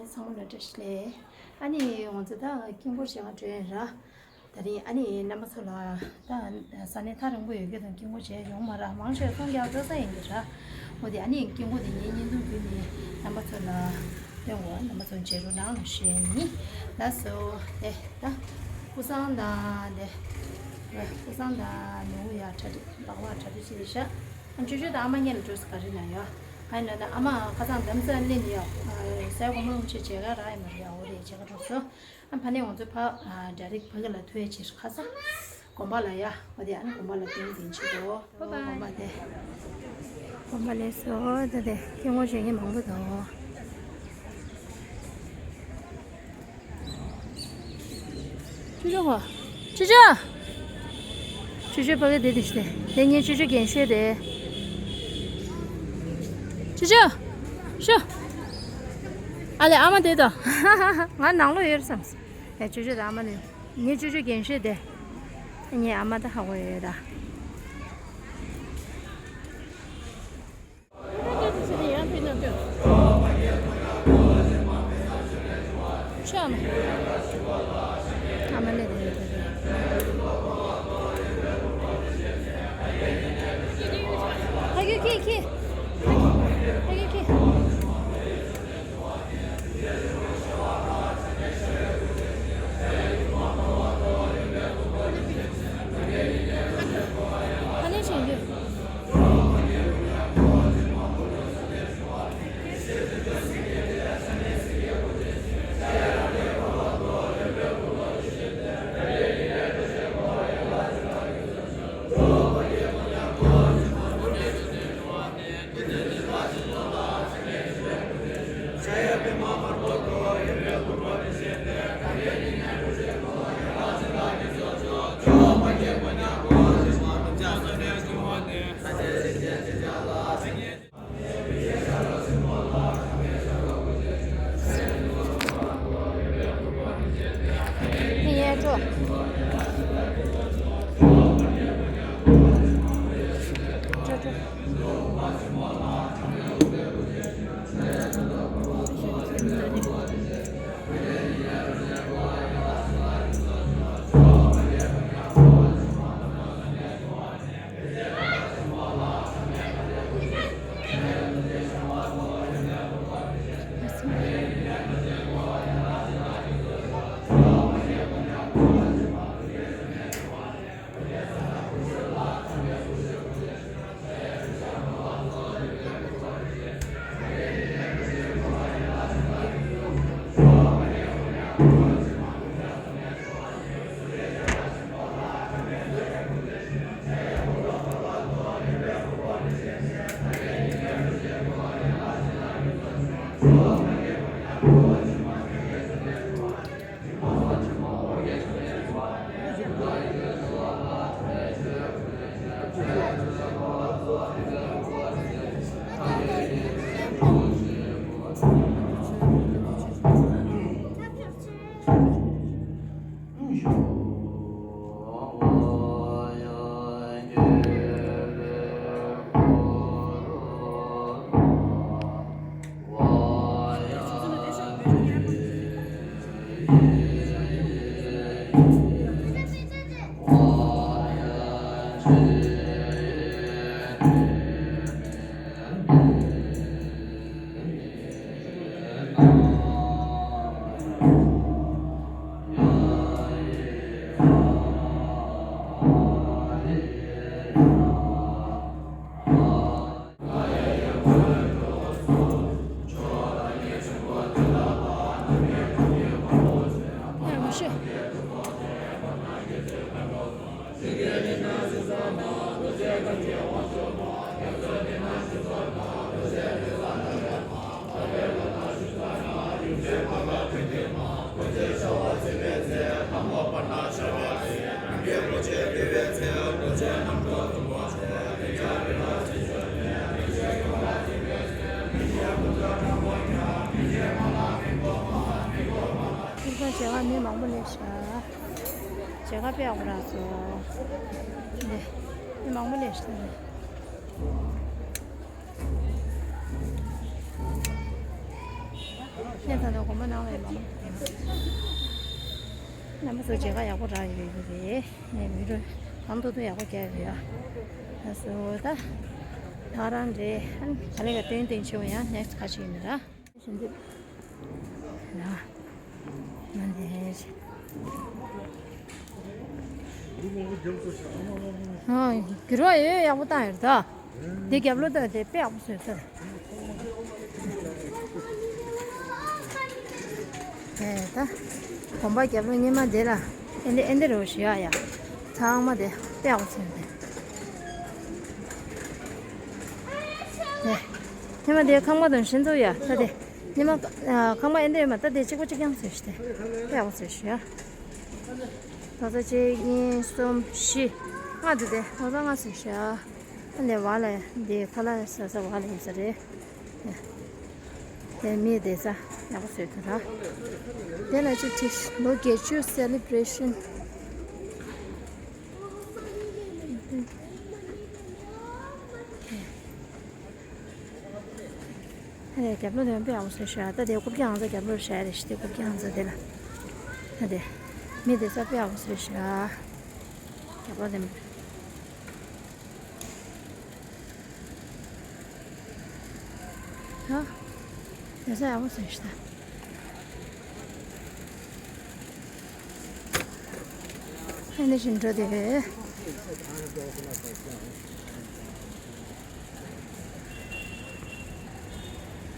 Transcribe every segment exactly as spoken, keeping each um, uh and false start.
ཚང་མ་ལ་བཀྲ་ཤིས་བདེ་ལེགས། ཨ་ནི་ང་ཚོ་ད་དཀྱིལ་འཁོར་བྱེད་ག་འགྲོ་ཡིན་ར། དེ་རིང་ཨ་ནི་རྣམ་པ་ཚོ་ལ་ད་ས་གནས་ཐག་རིང་པོ་ཡོད་མཁན་དང་དཀྱིལ་འཁོར་བྱེད་ཡོང་མ་ར། མང་ཆེ་ཚོང་རྒྱག་འགྲོ་ས་ཡིན་གྱི་ར། འོ་དེ་ཨ་ནི་དཀྱིལ་འཁོར་དེ་ངའི་བརྙན་ཐུང་བརྒྱུད་ནས་རྣམ་པ་ཚོ་ལ་སྟོན་དགོས། རྣམ་པ་ཚོ་མཇལ་རོགས་གནང་ལ་ཞུ་ཡ་ཡིན། ལགས་སོ། དེ་ད་ཀུ་སང་དང་དེ་ཀུ་སང་དང་ནུ་བོ་ཡ་གྲ་སྒྲིག་ལག་པ་གྲ་སྒྲིག་བྱས་ཤག་ཨ་ཅོ་ཅོ་དང་ཨ་མ་གཉིས་ལ་འགྲོ་ས་ག་རེ་ན་ཡོད། ཨ་ཡིན་ན་ཨ་མ་ཁ་སང་འདམ་རྩྭ་ལེན་ནས་ཡོད། སའི་གོང་མ་རླུང་ཆེ་བྱེད་ག་རག་ཡོད་མ་རེད། འོ་རེད། བྱེད་ག་འགྲོ་སོང་། ཨ་ཕ་ནས་ང་ཚོ་ཕ་ཌའི་རེག་ཕ་གི་ལ་ཐུག་ཡ་ཕྱིར་ཁ་སང་དགོན་པ་ལ་ཡ། འོ་དེ་ཨ་ནི་དགོན་པ་ལ་ཐུག་དེ་ཕྱིར་དོ། Bye bye. དགོན་པ་དེ་དགོན་པ་ལས་སོ། ད་དེ་སྐྱེ་དངོས་བྱེད་མཁན་མང་པོ་འདུག་ཅོ་ཅོ་གོ། ཅོ་ཅོ། ཅོ་ཅོ་ཕ་གི་དེ་དེ་ཤི་དེ། དེ་ངའི་ཅོ་ཅོ་རྒན་ཤོས་དེ། ཅོ་ཅོ། ཤོ། ཨ་ལེ་ཨ་མ་དེ་དོ། ང་ནང་ལོགས་ཡོད་བསམས། ཨེ་ཅོ་ཅོ་དང་ཨ་མ་ནི། ངའི་ཅོ་ཅོ་རྒན་ཤོས་དེ། ངའི་ཨ་མ་ད་ཧ་གོ་ཡོད་ད། ཁྱེད་ཚོ་མཇལ་ཁ་མི་མང་པོ་སླེབས་ཤག་མཇལ་ཁ་དཔེ་ཡག་པོ་རག་སོང་། འདི་མི་མང་པོ་སླེབས་ཤག་ཁྱེད་ཚོ་ནང་དགོངས་པ་གནང་བའི་མང་པོ་ཡིན། རྣམ་པ་ཚོ་མཇལ་ཁ་ཡག་པོ་རག་ཡོད་ཀྱི་རེད། ངས་བི་ཌི་ཡོ་གང་ཐུབ་ཐུབ་ཡག་པོ་རྒྱག་ཡོད། ད་སོ་ད་ད་རང་རེད། ཨ་ནི་ག་ལེ་ག་སྟོན་སྟོན་ཆེ་བ་ཡང་ནེག་སི་ཊི་ཁ་ཤས་ཡིན་ན་ར། ཞིག་འདི་ལ་ང་འདི་ཨ་འགྱུར་བ་ཡོད། ཡག་པོ་བཏང་ཡོད་ད། འདི་རྒྱབ་ལོགས་ད་དེ་དཔེ་ཡག་པོ་བཟོས་ཚར། དེ་ད་གོམ་པ་རྒྱབ་ལོགས་སྙེ་མ་དེ་ལ་ཨེ་འདི་ཨེ་འདི་རོ་ཞུ་ཡ་ཡ། ཚང་མ་དེ་དཔེ་ཡག་པོ་བཟོས་ཏེ། དེ་སྙེ་མ་དེ་ཁང་པ་དང་ཤིན་ཏུ་ཡ་ད་དེ་སྙེ་མ་ཁང་པ་ཨེ་འདི་ཡོད་མ་ད་དེ་གཅིག་པ་གཅིག་རྐྱང་བཟོས་ཤི་དེ་དཔེ་ཡག་པོ་བཟོས་ཞུ་ཡ། ལོ་ཚོད་གཅིག་གཉིས་གསུམ་བཞི་ལྔ་འདུག་དེ་ལོ་ཚོད་ལྔ་ཟེར་ཤག་ཨ་ནི་བ་ལ་འདི་ཁ་ལག་ཟ་ས་བ་ལ་ཡིན་ས་རེད། དེ་མི་བསྡད་ས་ཡག་པོ་བཟོས་འདུག་ད། དེ་ལ་ཅིག་ཅིག་ལོ་བརྒྱད་ཅུ་སེ་ལི་བྷི་རེ་ཤན། ཨ་ནི་རྒྱབ་ལོགས་དེ་དཔེ་ཡག་པོ་བཟོས་ཤག་ད་དེ་རྐུབ་ཀྱི་ཨང་རྩ་རྒྱབ་ལོགས་བཞག་རེད་ཤག་དེ་རྐུབ་ཀྱི་ཨང་རྩ་དེ་ལ། ད་དེ་མི་བསྡད་ས་དཔེ་ཡག་པོ་བཟོས་ཤག་རྒྱབ་ལོགས་དེ། ཡ། བསྡད་ས་ཡག་པོ་བཟོས་ཤག་ད། ཨ་ནི་བཞིན་འགྲོ་དེ།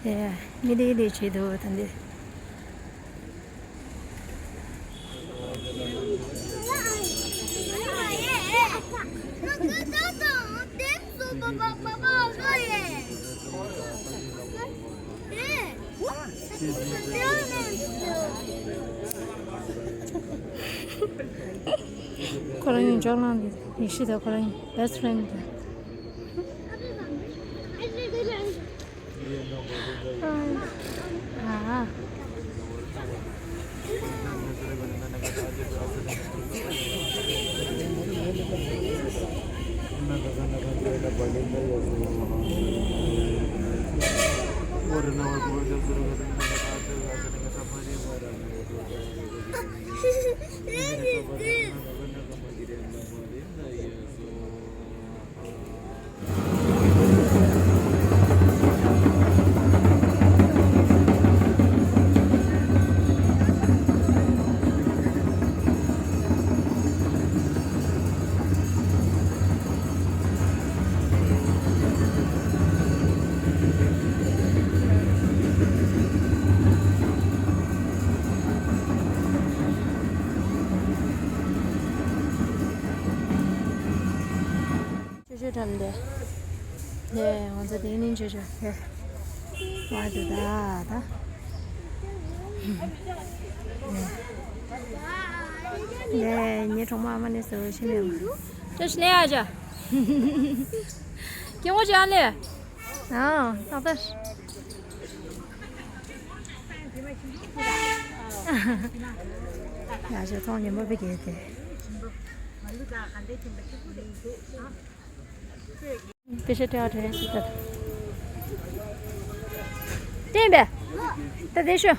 དེ་མི་ལི་ལི་བྱེད་འདུག་ད་འདི། ཁོ་རང་གཉིས་འཇོག་གནང་འདི་ཡེ་ཤེས་དང་ཁོ་རང་གཉིས་best friend་དེ། ཅོ་ཅོ་འགྲམ་དེ། ནས་ང་ཚོ་དེ་ནས་ཅོ་ཅོ་དེ། ང་ཚོ་ད་ད། ནས་ངའི་གྲོགས་མོ་ཨ་མ་ནས་ཟེར་བ་ཤི་ནས། ཅོ་ཤི་ནས་ཨ་ཅག་ཀྱེ་ངོ་ཅག་ལེ། ཨང་ཏག་ཏག་ཡ་ཞོ་ཚོང་ཉོན་པོ་བི་གེ་དེ། དེ་ཤ་སྤྲད་བ་དྲན་སྲིད་ད། བསྟན་པས། ད་དེ་ཤོ།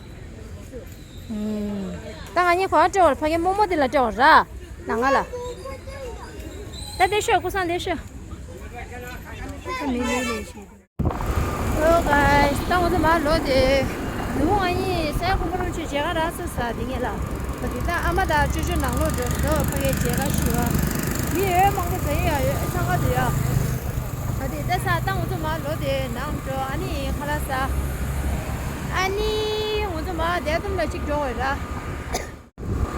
ད་ང་གཉིས་གོ་སྤྲད་བར་ཕ་གི་རྨོ་མོ་དེ་ལ་སྤྲད་བར་ར། ནང་ང་ལ། ད་དེ་ཤོ་ཀུ་སང་དེ་ཤོ། ད་མི་མི་ལས་ཤེས། Hello guys, ད་ང་ཚོ་མར་ལོག་སྟེ། ནུ་ང་གཉིས་སའི་ཁོ་མོ་རང་ཆུ་མཇལ་ཁ་རག་སོང་ས་དེ་ངེད་ལ། ད་དེ་ད་ཨ་མ་དང་ཅོ་ཅོ་ནང་ལོགས་འགྲོ་འགྲོ་ཕ་གིའི་མཇལ་ཁ་ཞུ་བ། མི་ཡོད་མང་པོ་ད་ཡོད་ཡོད་འཚང་ཁ་འདུག་ཡ། ད་དེ་ད་ས་ད་ང་ཚོ་མར་ལོག་སྟེ་ནང་འགྲོ་ཨ་ནི་ཁ་ལག་ཟ། ཨ་ནི་ང་ཚོ་མར་དེ་ཙམ་ལ་གཅིག་འགྲོ་དགོས་ར།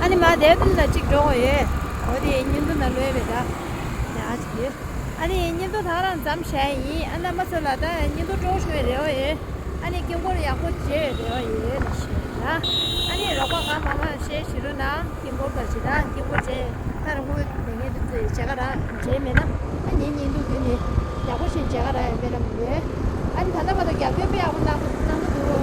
ཨ་ནི་མ་དེ་ཙམ་ལ་གཅིག་འགྲོ་དགོས་ཡོད། འོ་དེ་བརྙན་ཐུང་ནང་ལོས་པའི་ད། ཡ་ཅི་དེ། ཨ་ནི་བརྙན་ཐུང་ད་རང་མཚམས་བཞག་ཡིན། ཨ་རྣམ་པ་ཚོ་ལ་ད་བརྙན་ཐུང་སྤྲོ་བོ་བྱུང་བའི་རེ་བ་ཡོད། ཨ་ནི་སྐྱིན་འཁོར་ཡག་པོ་བྱེད་རེ་བ་ཡོད་ལ་ཞེས་ལ། ཨ་ནི་རོགས་པ་གང་མང་མང་ཤེས་བྱེད་རོགས་གནང་། སྐྱིན་འཁོར་དང་ཇི་ལྟར་སྐྱིན་འཁོར་བྱེད། ད་རང་ངོས་དེ་ངས་དེ་ཚོའི་བྱེད་ག་རང་བྱེད་མེད་ན། ཨ་ནི་བརྙན་ཐུང་བརྒྱུད་ནས་ཡག་པོ་ཞིག་བྱེད་ག་རང་ཡོད་པའི་རེ་བ་ཡོད། ཨ་ནི་ད་ལྟ་བར་དུ་རྒྱབ་སྐྱོར་དཔེ་ཡག་པོ་གནང་གནང་གི་འདུག